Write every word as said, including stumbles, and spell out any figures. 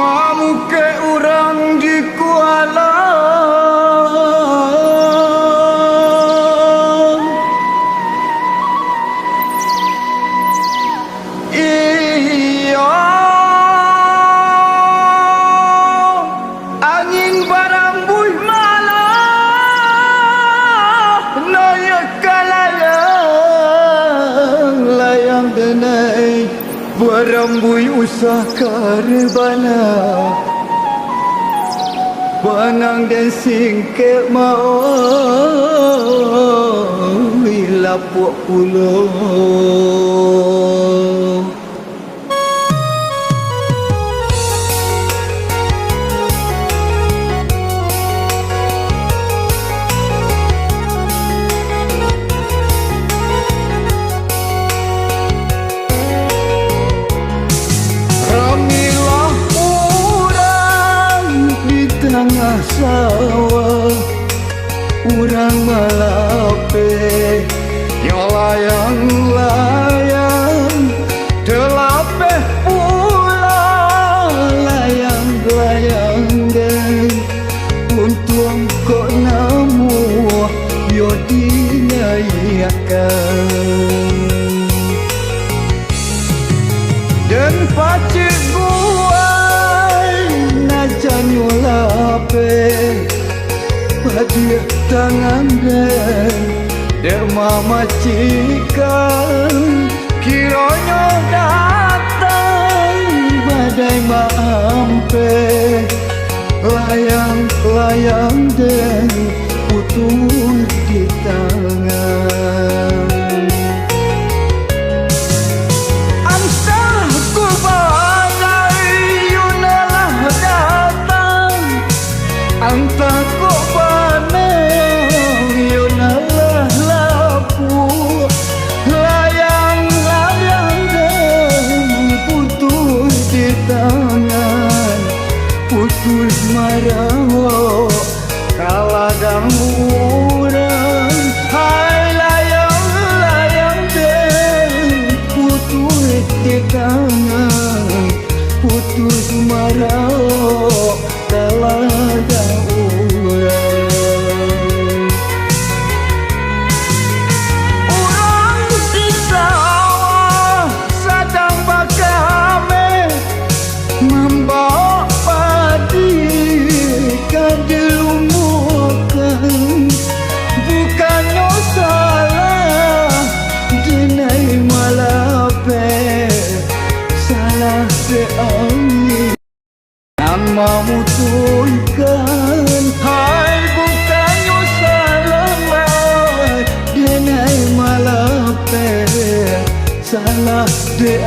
Mamukek urang di kuala. Iyo, angin barambuih malah, nayiak ka layang, layang denai, barambuih usah ka rebana, banang den singkek maoi lapuak pulo. Ramilah urang di tangah sawah, urang malapeh, yo layang-layang, talapeh pulo layang-layang den, untuang kok namuah yo dinayiakkan. Den pacik guai, najanyo lapeh, padiah tangan den, dek mamacikkan. Kironyo datang badai maampeh, layang-layang den putuih di tangan. Antah kok badai yo nan lah datang, antah kok banang yo nan lah lapuak, layang-layang den putuih di tangan, putuih marawok ka ladang urang. Hai layang-layang den, putuih di tangan, putuih marawok ka ladang urang. Urang di sawah sadang bakameh, mambawok padi ka dilumuahkan. Bukannyo salah denai malapeh, salah dek angin nan mamutuihkan. Hai, bukannyo salah denai malapeh, salah dek